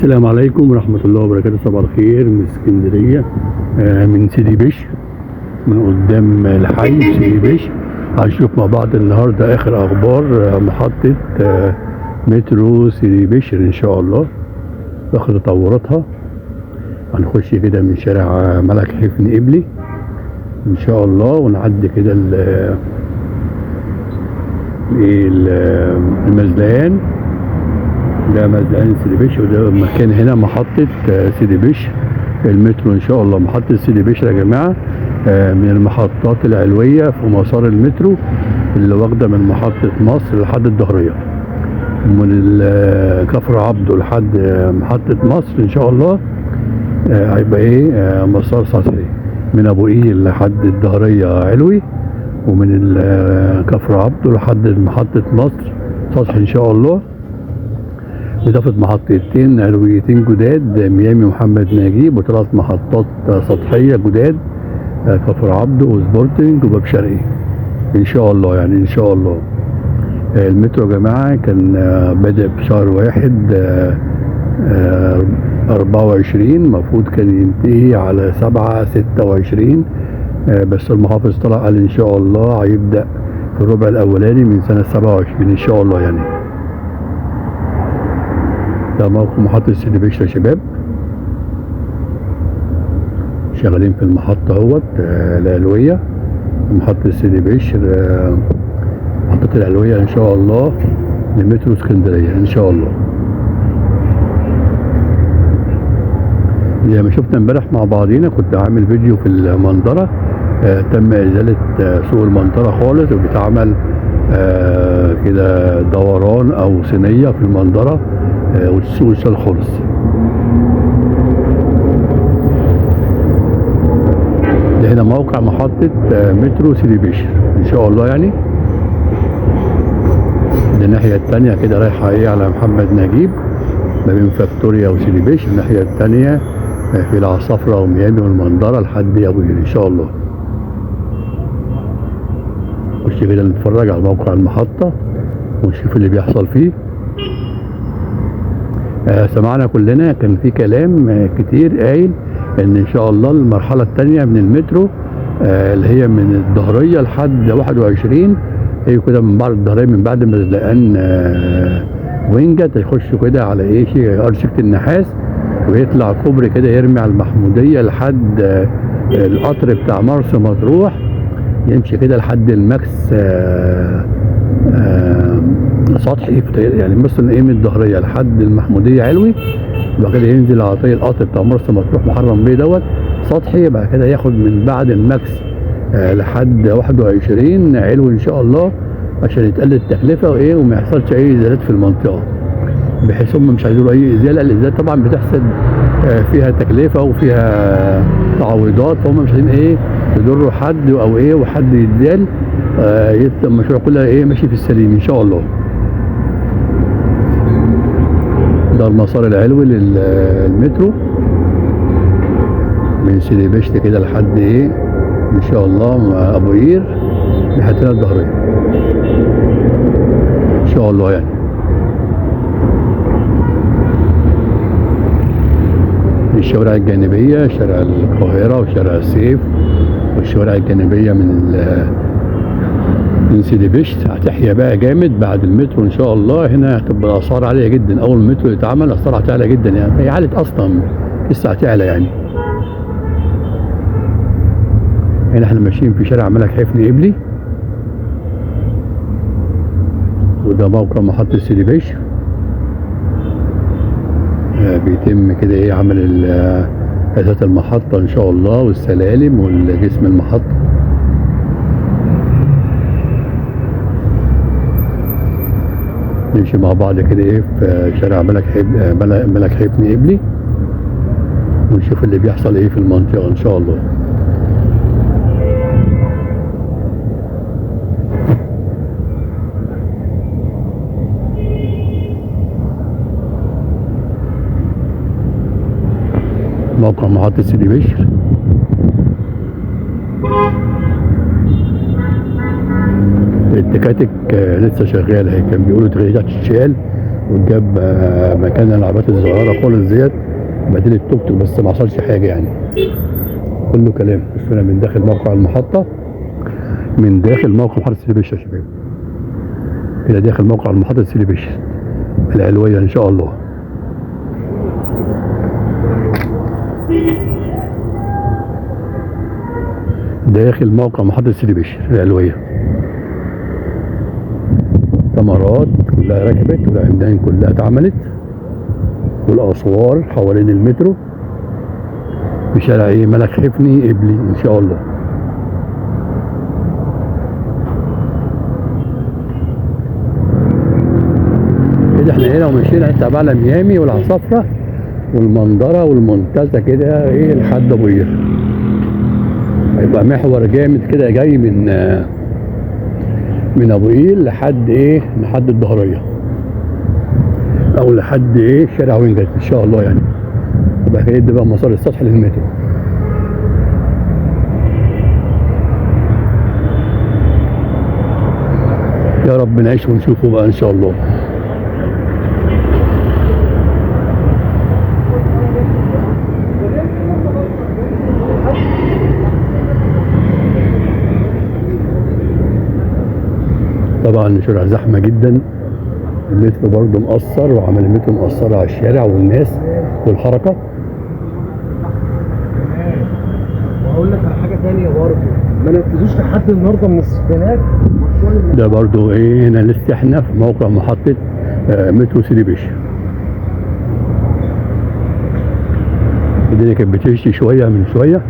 السلام عليكم ورحمة الله وبركاته. صباح الخير من اسكندرية، من سيدي بشر، من قدام الحي سيدي بشر. هنشوف مع بعض النهاردة آخر أخبار محطة مترو سيدي بشر إن شاء الله، آخر تطوراتها. هنخش كده من شارع ملك حفني قبلي إن شاء الله، ونعدي كده المزلقان. ده مزلقان سيدي بشر، وده مكان هنا محطة سيدي بشر المترو إن شاء الله. محطة سيدي بشر يا جماعة من المحطات العلوية في مسار المترو اللي واخدة من محطة مصر لحد الظهرية، من كفر عبده لحد محطة مصر إن شاء الله. هيبقى إيه مسار سطحي من أبو قير لحد الظهرية علوي، ومن كفر عبده لحد محطة مصر سطحي إن شاء الله. إضافة محطتين علويتين جداد، ميامي محمد نجيب، وثلاث محطات سطحية جداد، كفر عبده وسبورتنج وباب شرقي إن شاء الله. يعني إن شاء الله المترو يا جماعة كان بادئ في شهر 1 24، المفروض كان ينتهي على 7/26، بس المحافظ طلع قال إن شاء الله هيبدأ في الربع الأولاني من سنة 27 إن شاء الله. يعني ده موقع محطة سيدي بشر يا شباب، شغالين في المحطة اهوت العلوية، محطة سيدي بشر، محطة العلوية إن شاء الله لمترو اسكندرية إن شاء الله. زي ما شفنا امبارح مع بعضينا، كنت عامل فيديو في المنظرة، تم إزالة سوق المنظرة خالص، وبيتعمل كده دوران أو صينية في المنظرة، والسوق اتشال خالص. ده هنا موقع محطة مترو سيدي بشر إن شاء الله. يعني ده الناحية التانية كده رايحة إيه على محمد نجيب، ما بين فاكتوريا وسيدي بشر. الناحية التانية في العصافرة وميامي والمنظرة لحد أبو قير إن شاء الله. خش كده نتفرج على موقع المحطة ونشوف اللي بيحصل فيه. سمعنا كلنا كان في كلام كتير قايل ان ان شاء الله المرحلة التانية من المترو، اللي هي من الظهرية لحد 21، هي كده من بعد الظهرية، من بعد مزلقان وينجت، يخشوا كده على ايه شيء ارشكة النحاس، ويطلع كوبري كده يرمي على المحمودية لحد القطر بتاع مرسى مطروح، يمشي كده لحد الماكس سطحي، يعني مثلا ايه من الظهريه لحد المحموديه علوي، وبعد كده ينزل على طريق القطر بتاع مرسى مطروح محرم بيه دوت سطحي، بعد كده ياخد من بعد الماكس لحد 21 علوي ان شاء الله، عشان يتقلل التكلفة وايه وما يحصلش اي ازالات في المنطقة، بحيث هم مش عايزين اي ازالة. الازالات طبعا بتحصل فيها تكلفة وفيها تعويضات، فهم مش عايزين ايه يضروا حد او ايه وحد يتزال، يبقى المشروع كله ايه ماشي في السليم ان شاء الله. ده المسار العلوي للمترو من سيدي بشر كده لحد ايه ان شاء الله مع ابو قير لحد الظهريه ان شاء الله. يعني الشوارع الجانبية، شارع القاهرة وشارع السيف والشوارع الجانبية من سيدي بشر هتحيا بقى جامد بعد المترو ان شاء الله. هنا هتبقى الاسعار عالية جدا، اول المترو يتعمل الاسعار هتعلى جدا، يعني هي علت اصلا لسه هتعلى. يعني هنا احنا ماشيين في شارع ملك حفني قبلي، وده موقع محطة سيدي بشر. بيتم كده ايه عمل اساس المحطة ان شاء الله، والسلالم والجسم المحطة. نمشي مع بعض كده ايه في شارع ملك حفني قبلي، ونشوف اللي بيحصل ايه في المنطقة ان شاء الله. موقع محطة سيدي بشر. التكاتك لسه شغالة، هي كان بيقولوا تغييرات تتشال، وجاب مكان العربيات الصغيرة خالص ديت بديل التوك توك، بس ما حصلش حاجة يعني، كله كلام. بس انا من داخل موقع المحطة، من داخل موقع محطة سيدي بشر يا شباب، كده داخل موقع المحطة سيدي بشر العلوية ان شاء الله. داخل موقع محطة سيدي بشر العلوية، ثمرات كلها ركبت والعمدان كلها اتعملت، والاسوار حوالين المترو في شارع ايه ملك حفني قبلي ان شاء الله. كده احنا هنا ومشينا حتة على ميامي والعصافره والمنظره والمنتزه كده ايه لحد ابو قير. هيبقى محور جامد كده جاي من ابو قير لحد ايه، لحد الظهريه او لحد ايه شارع وينجت ان شاء الله يعني. وبعد كده يبدا بقى مسار السطح للمترو. يا رب نعيش ونشوفه بقى ان شاء الله. طبعا الشارع زحمة جدا، المترو برضه مقصر، وعمل المترو مقصرة على الشارع والناس والحركة. واقول لك على حاجة ثانية برضه، ما نفذوش لحد النهارده من الستينات. ده برضه ايه، هنا لسه احنا في موقع محطة مترو سيدي بشر. الدنيا كانت بتشتي شوية من شوية،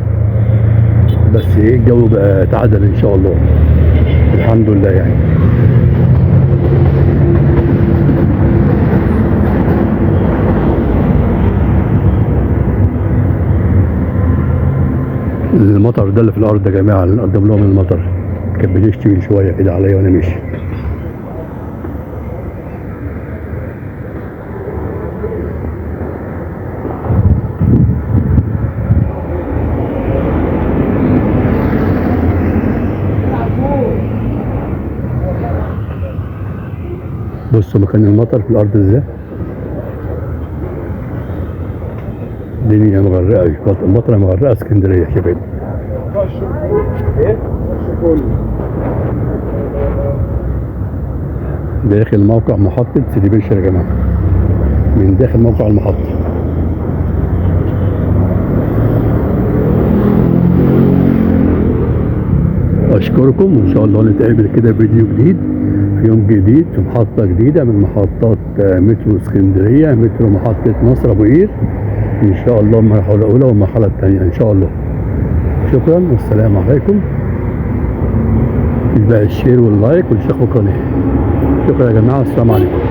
بس ايه الجو بقى اتعدل ان شاء الله، الحمد لله يعني. المطر ده اللي في الارض يا جماعة، اللي قدام لهم المطر كانت بتشتي من شوية كده عليا وانا ماشي. بصوا مكان المطر في الارض ازاي، الدنيا مغرقة، المطره مغرقة اسكندرية يا شباب. داخل موقع محطة سيدي بشر يا جماعة، من داخل موقع المحطة. أشكركم، وإن شاء الله نتقابل كده فيديو جديد في يوم جديد في محطة جديدة من محطات مترو اسكندرية، مترو محطة نصر أبو قير إن شاء الله، المرحلة الأولى والمرحلة الثانية إن شاء الله. شكرا والسلام عليكم. يبقى ال share وال like والاشتراك في القناة. شكرا يا جماعة، والسلام عليكم.